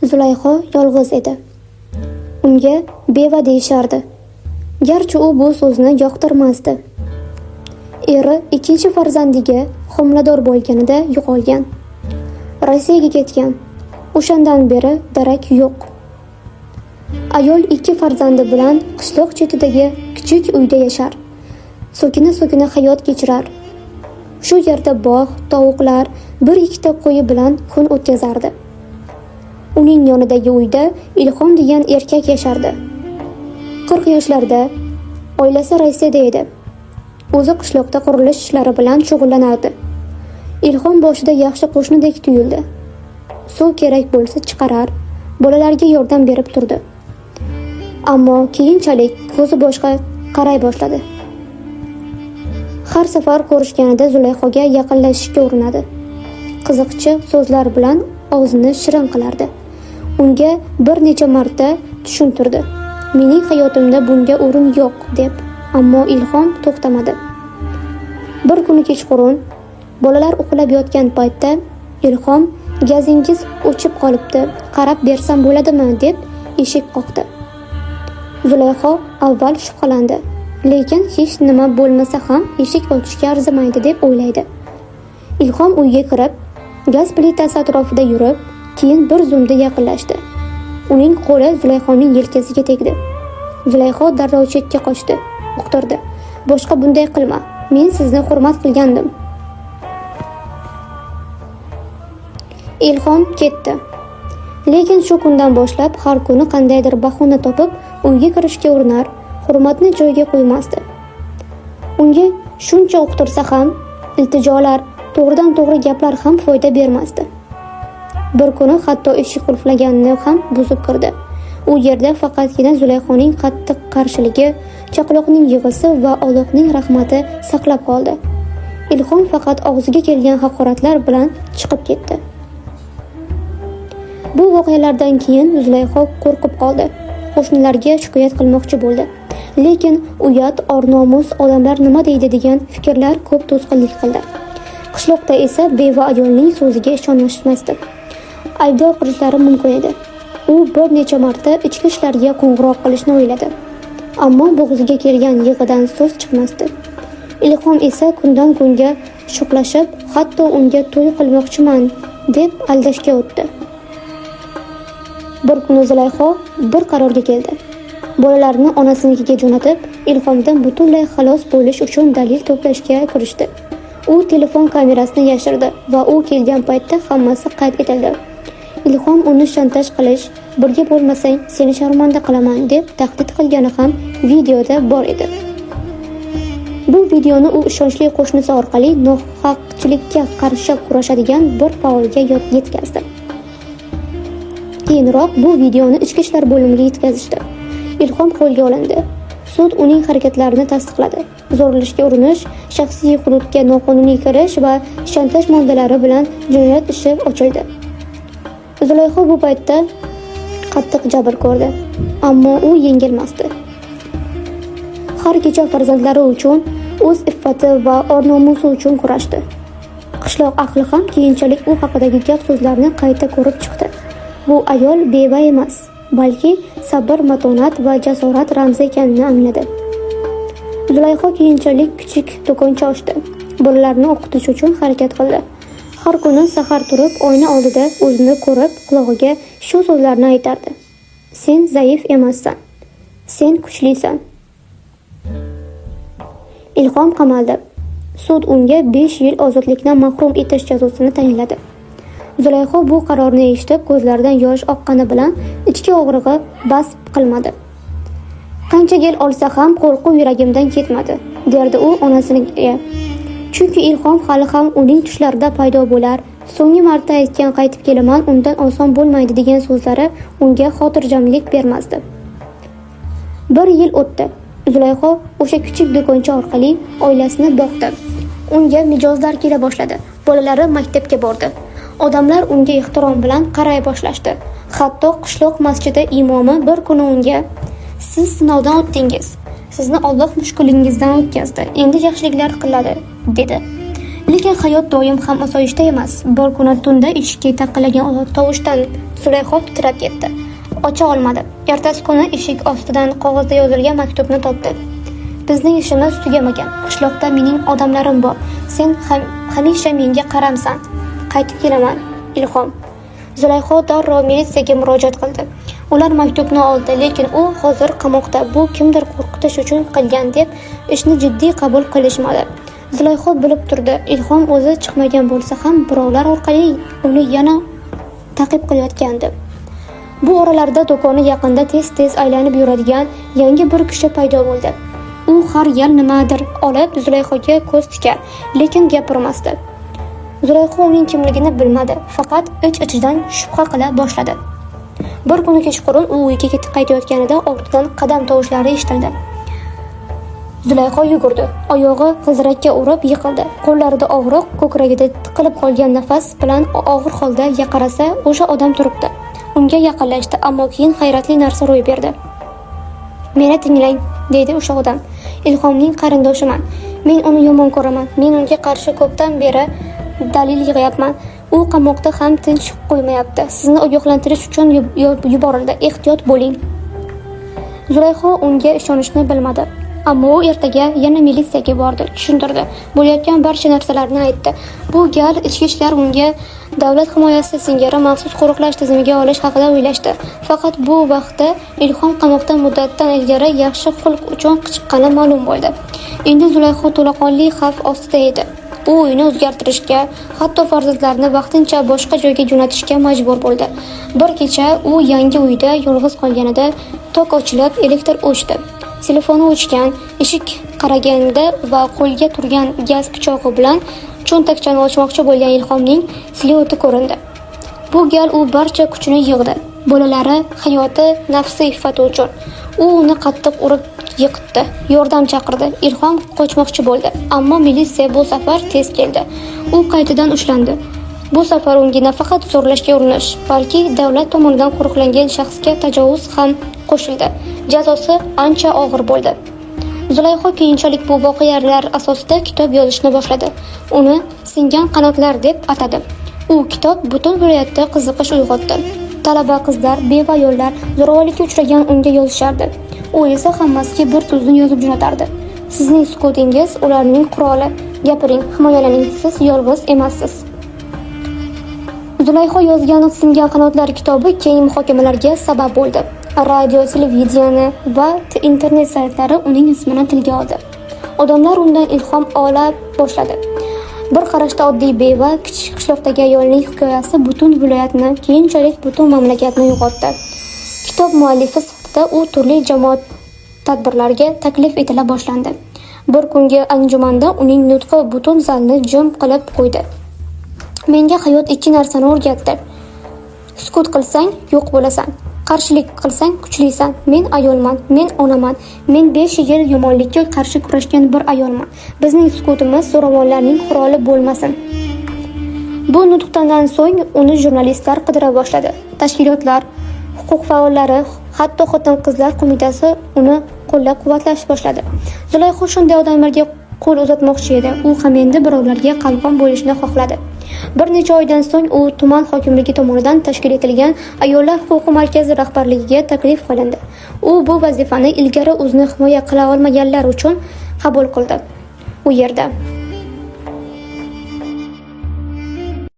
Zulayho yolg'iz edi. Unga beva deyishardi. Garchi u bu so'zni yoqtirmasdi. Eri ikkinchi farzandiga homilador bo'lganida yo'qolgan. Rossiyaga ketgan. O'shandan beri darak yo'q. Ayol ikki farzandi bilan qishloq chetidagi kichik uyda yashar. So'kina-so'kina hayot kechirar. Shu yerda bog', tovuqlar, bir ikkita qo'yi bilan kun o'tkazardi. Uning yonidagi uyda Ilhom degan erkak yashardi. 40 yoshlarda, oilasi Rossiyada edi. O'zi qishloqda qurilish ishlari bilan shug'ullanardi. Ilhom boshida yaxshi qo'shnidek tuyuldi. Suv kerak bo'lsa chiqarar, bolalarga yordam berib turdi. Ammo keyinchalik ko'zi boshqa qaray boshladi. Har safar ko'rishganida Zulayhoga yaqinlashishga urinadi. Qiziqchi so'zlar bilan og'zini shirin qilardi. Unga bir necha marta tushuntirdi. Mening hayotimda bunga o'rin yo'q deb, ammo Ilhom to'xtamadi. Bir kuni kechqurun bolalar uxlab yotgan paytda Ilhom gazingiz o'chib qolibdi, qarab bersam bo'ladimi deb eshik qoqdi. Zulayho avval shubhalandi, lekin hech nima bo'lmasa ham eshik ochishga arzimaydi deb o'ylaydi. Ilhom uyga kirib, gaz plitasi atrofida yurib, keyin bir zumda yaqinlashdi. Uning qo'li Zulayhoning yelkasiga tegdi. Zulayho darrov chetga qochdi, uqtirdi. Boshqa bunday qilma. Men sizni hurmat qilgandim. Ilhom ketdi. Lekin shu kundan boshlab har kuni qandaydir bahona topib uyga kirishga urinar, hurmatni joyiga qo'ymasdi. Unga shuncha uqtirsa ham, iltijolar, to'g'ridan-to'g'ri gaplar ham foyda bermasdi. Bir kuni hatto eshik qulflaganini ham buzib kirdi. U yerda faqatgina Zulayhoning qattiq qarshiligi, chaqaloqning yig'isi va Allohning rahmati saqlab qoldi. Ilhom faqat og'ziga kelgan haqoratlar bilan chiqib ketdi. Bu voqealardan keyin Zulayho qo'rqib qoldi. Qo'shnilarga shikoyat qilmoqchi bo'ldi. Lekin uyat, or-nomus, odamlar nima deydi degan fikrlar ko'p to'sqinlik qildi. Qishloqda esa beva ayolning so'ziga ishonishmasdi. Aybdor qilishlari mumkin edi. U bir necha marta ichki ishlarga qo'ng'iroq qilishni o'yladi. Ammo bo'g'ziga kelgan yig'idan so'z chiqmasdi. Ilhom esa kundan kunga shuqlashib, hatto unga to'y qilmoqchiman deb aldashga o'tdi. Bir kuni Zulayho bir qarorga keldi. Bolalarni onasinikiga jo'natib, Ilhomdan butunlay xalos bo'lish uchun dalil to'plashga kirishdi. U telefon kamerasini yashirdi va u kelgan paytda hammasi qayd etildi. Ilhom uni shantaj qilish, birga bo'lmasang seni sharmanda qilaman deb tahdid qilgani ham videoda bor edi. Bu videoni u ishonchli qo'shnisi orqali nohaqchilikka qarshi kurashadigan bir faolga yetkazdi. Keyinroq bu videoni ichki ishlar bo'limiga yetkazishdi. Ilhom qo'lga olindi. Sud uning harakatlarini tasdiqladi. Zo'rlashga urinish, shaxsiy hududga noqonuniy kirish va shantaj moddalari bilan jinoyat ishi ochildi. Zulayho bu paytda qattiq jabr ko'rdi, ammo u yengilmasdi. Har kecha farzandlari uchun, o'z iffati va or-nomusi uchun kurashdi. Qishloq ahli ham keyinchalik u haqidagi gap so'zlarni qayta ko'rib chiqdi. Bu ayol beva emas, balki sabr, matonat va jasorat ramzi ekanini angladi. Zulayho keyinchalik kichik do'koncha ochdi. Bolalarni o'qitish uchun harakat qildi. Har kuni sahar turib oyna oldida o'zini ko'rib, qulog'iga shu so'zlarni aytardi. Sen zaif emassan. Sen kuchlisan. Ilhom qamaldi. Sud unga 5 yil ozodlikdan mahrum etish jazosini tayinladi. Zulayho bu qarorni eshitib, ko'zlaridan yosh oqqani bilan ichki og'rig'i bas qilmadi. Qancha yil olsa ham qo'rquv yuragimdan ketmadi, derdi u onasiga. Chunki Ilhom hali ham uning tushlarida paydo bo'lar. So'nggi marta aytgan qaytib kelaman, undan oson bo'lmaydi degan so'zlari unga xotirjamlik bermasdi. Bir yil o'tdi. Zulayho o'sha kichik do'koncha orqali oilasini boqdi. Unga mijozlar kela boshladi. Bolalari maktabga bordi. Odamlar unga ehtirom bilan qaray boshlashdi. Hatto qishloq masjidi imomi bir kuni unga: "Siz sinovdan o'tdingiz. Sizni Alloh mushkulingizdan o'tkazdi. Endi yaxshiliklar qiladi", dedi. Lekin hayot doim ham osoyishta emas. Bir kuni tunda eshikka taqillagan tovushdan Zulayho titrab ketdi. Ocha olmadi. Ertasi kuni eshik ostidan qog'ozda yozilgan maktubni topdi. Bizning ishimiz tugamagan. Qishloqda mening odamlarim bor. Sen hamisha menga qaramsan. Qaytib kelaman. Ilhom. Zulayho darrov militsiyaga murojaat qildi. Ular maktubni oldi, lekin u hozir qamoqda. Bu kimdir qo'rqitish uchun qilgan deb ishni jiddiy qabul qilishmadi. Zulayho bilib turdi. Ilhom o'zi chiqmagan bo'lsa ham birovlar orqali uni yana ta'qib qilayotgandi. Bu oralarda do'koni yaqinda tez-tez aylanib yuradigan yangi bir kishi paydo bo'ldi. U har gal nimadir olib Zulayhoga ko'z tikar, lekin gapirmasdi. Zulayho uning kimligini bilmadi, faqat ich-ichidan shubha qila boshladi. Bir kuni kechqurun u uyga qaytayotganida ortidan qadam tovushlari eshitildi. Zulayho yugurdi. Oyog'i g'ildirakka urib yiqildi. Qo'llarida og'riq, ko'kragida tiqilib qolgan nafas bilan og'ir holda qarasa, o'sha odam turibdi. Unga yaqinlashdi, ammo keyin hayratli narsa ro'y berdi. "Meni tinglang", deydi o'sha odam. "Ilhomning qarindoshiman. Men uni yomon ko'raman. Men unga qarshi ko'pdan beri dalil yig'yapman. U qamoqda ham tinch qo'ymayapti. Sizni ogohlantirish uchun yuborildi. Ehtiyot bo'ling." Zulayho unga ishonishni bilmadi. Ammo u ertaga yana militsiyaga bordi, tushuntirdi. Bo'layotgan barcha narsalarni aytdi. Bu gal ichki ishlar unga davlat himoyasi singari maxsus qo'riqlash tizimiga olish haqida o'ylashdi. Faqat bu vaqtda Ilhom qamoqdan muddatidan ilgari yaxshi xulq uchun chiqqani ma'lum bo'ldi. Endi Zulayho to'laqonli xavf ostida edi. U uyini o'zgartirishga, hatto farzandlarini vaqtincha boshqa joyga jo'natishga majbur bo'ldi. Bir kecha u yangi uyda yolg'iz qolganida tok ochilib, elektr o'chdi. Telefoni o'chgan, eshik qaraganda va qo'lga turgan gaz pichog'i bilan cho'ntakchani ochmoqchi bo'lgan Ilhomning silueti ko'rindi. Bu gal u barcha kuchini yig'di. Bolalari, hayoti, nafsi iffati uchun. U uni qattiq urib yiqitdi. Yordam chaqirdi. Ilhom qochmoqchi bo'ldi, ammo militsiya bu safar tez keldi. U qaytadan ushlandi. Bu safar unga nafaqat zo'rlashga urinish, balki davlat tomonidan qo'riqlangan shaxsga tajovuz ham qo'shildi. Jazosi ancha og'ir bo'ldi. Zulayho keyinchalik bu voqealar asosida kitob yozishni boshladi. Uni "Singan qanotlar" deb atadi. U kitob butun viloyatda qiziqish uyg'otdi. Talaba qizlar, beva ayollar, zo'ravonlikka uchragan unga yozishardi. U esa hammasiga bir so'zni yozib jo'natardi. Sizning sukutingiz ularning quroli. Gapiring, himoyalaning, siz yolg'iz emassiz. Zulayho yozgan "Singan qanotlar" kitobi keng muhokamalarga sabab bo'ldi. Radio, televideniye va internet saytlari uning ismini tilga oldi. Odamlar undan ilhom ola boshladi. Bir qarashda oddiy beva, kichik qishloqdagi ayolning hikoyasi butun viloyatni, keyinchalik butun mamlakatni uyg'otdi. Kitob muallifi sifatida u turli jamoat tadbirlariga taklif etila boshlandi. Bir kungi anjumanda uning nutqi butun zalni jim qilib qo'ydi. "Menga hayot ikki narsani o'rgatdi. Sukut qilsang, yo'q bo'lasan. Qarshilik qilsang, kuchlisan. Men ayolman, men onaman. Men 5 yil yomonlikka qarshi kurashgan bir ayolman. Bizning sukutimiz zo'ravonlarning quroli bo'lmasin." Bu nutqdan so'ng uni jurnalistlar qidira boshladi. Tashkilotlar, huquq faollari, hatto xotin-qizlar qo'mitasi uni qo'llab-quvvatlash boshladi. Zulayho shunday odamlarga qo'l uzatmoqchi edi. U ham endi birovlarga qalqon bo'lishni xohladi. Bir necha oydan so'ng u tuman hokimligi tomonidan tashkil etilgan Ayollar huquqi markazi rahbarligiga taklif qilindi. U bu vazifani ilgari o'zini himoya qila olmaganlar uchun qabul qildi. U yerda